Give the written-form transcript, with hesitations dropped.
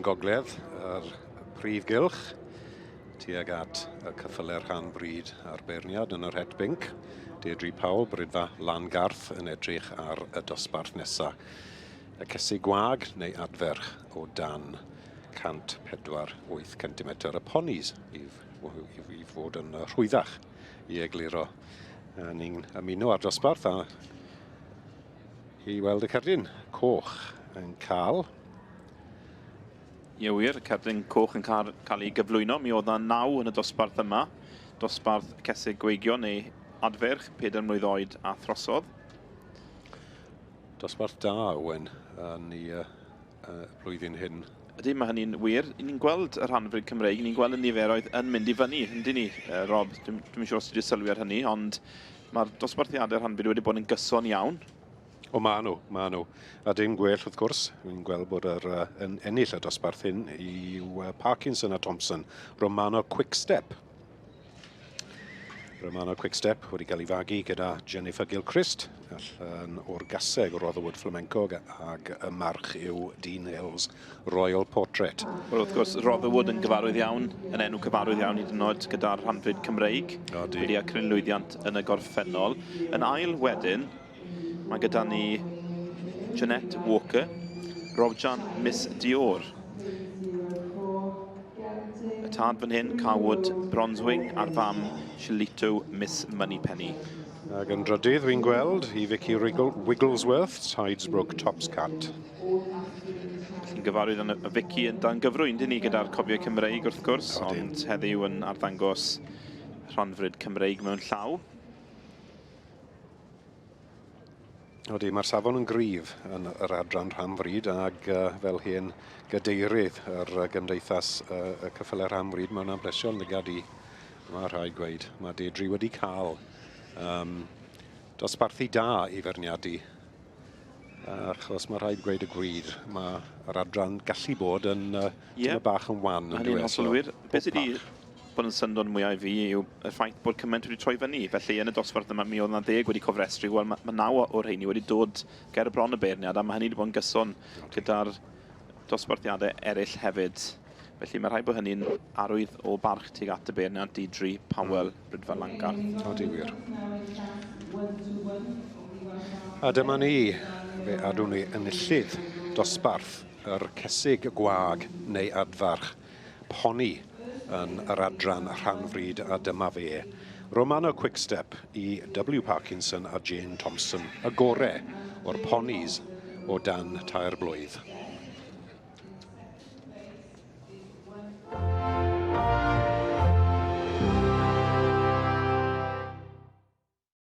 gogledd yr prif gylch tuag at y cyffyle rhan bryd a'r beirniad yn yr het binc. Deirdre Powell, Bridfa Langarth yn edrych ar y dosbarth nesaf. Y cesig gwag neu adferch o dan 148 cm y ponis i, i, i fod yn rhwyddach i egluro. Ni'n ymuno â'r dosbarth a i weld y cerdyn coch yn cael. Ie wir, y cerdyn coch yn cael, cael ei gyflwyno. Mi oedd yna naw yn y dosbarth yma. Dosbarth cesig gweigion neu adferch, 4 mlwydd oed a throsodd. Dosbarth da, Owen, yn i uh, uh, blwyddyn hyn. Ydy, mae hynny'n wir. Ni'n gweld y rhanfryd Cymreig, ni'n gweld y niferoedd yn mynd i fyny, yndyn ni, uh, Rob? Dwi'n dwi siŵr os ti wedi sylwi ar hynny, ond mae'r dosbarthiadau rhanfryd wedi bod yn gyson iawn. O, maen nhw, maen nhw. A dim gwell, wrth gwrs, fi'n gweld bod yr, uh, yn ennill y dosbarth hyn yw uh, Parkinson a Thompson, Romano Quickstep. Romano Quickstep wedi cael ei fagu gyda Jennifer Gilchrist allan o'r gaseg o Rotherwood Flamenco ag y march yw Dean Hills Royal Portrait. Wel, wrth gwrs, Rotherwood yn gyfarwydd iawn, yn enw cyfarwydd iawn hyd yn oed gyda'r rhanfryd Cymreig. Odi. Wedi cael cryn lwyddiant yn y gorffennol. Yn ail wedyn, Mae gyda ni Jeanette Walker, Robjan Miss Dior. Y tad fan hyn, Carwood Bronzewing, a'r fam Shalito Miss Moneypenny. Ac yn drydydd fi'n gweld i Vicky Wigglesworth, Tidesbrook Tops Cat. Yn gyfarwydd yn y Vicky yn dan gyfrwy, yndyn ni, gyda'r cofiau Cymreig wrth gwrs, ond heddiw yn arddangos rhanfryd Cymreig mewn llaw. Odi, mae'r safon yn gryf yn yr adran rhan fryd ag uh, fel hen gadeirydd yr gymdeithas uh, y cyffyle rhan fryd, mae hwnna'n plesio yn lygad i. Mae rhaid gweud, mae Deirdre wedi cael um, dosbarthu da i ferniadu. Achos mae rhaid gweud y gwir, mae yr adran gallu bod yn uh, yeah. bach yn wan. Yn hollol wir. Beth sydd wedi bod yn syndod mwyaf i fi yw y ffaith bod cymaint wedi troi fyny. Felly yn y dosbarth yma mi oedd yna ddeg wedi cofrestru. Wel, mae, mae naw o'r rheini wedi dod ger y bron y beirniad a mae hynny wedi bod yn gyson gyda'r dosbarthiadau eraill hefyd. Felly mae rhaid bod hynny'n arwydd o barch tuag at y beirniad Deidre Powell, mm. Rydfa Langarth. O, di wir. A dyma ni, fe adwn ni enillydd dosbarth yr cesig gwag neu adfarch. Poni yn yr adran rhan-fryd a dyma fe. Romano Quickstep i W Parkinson a Jane Thompson, y gore o'r ponis o dan tair blwydd.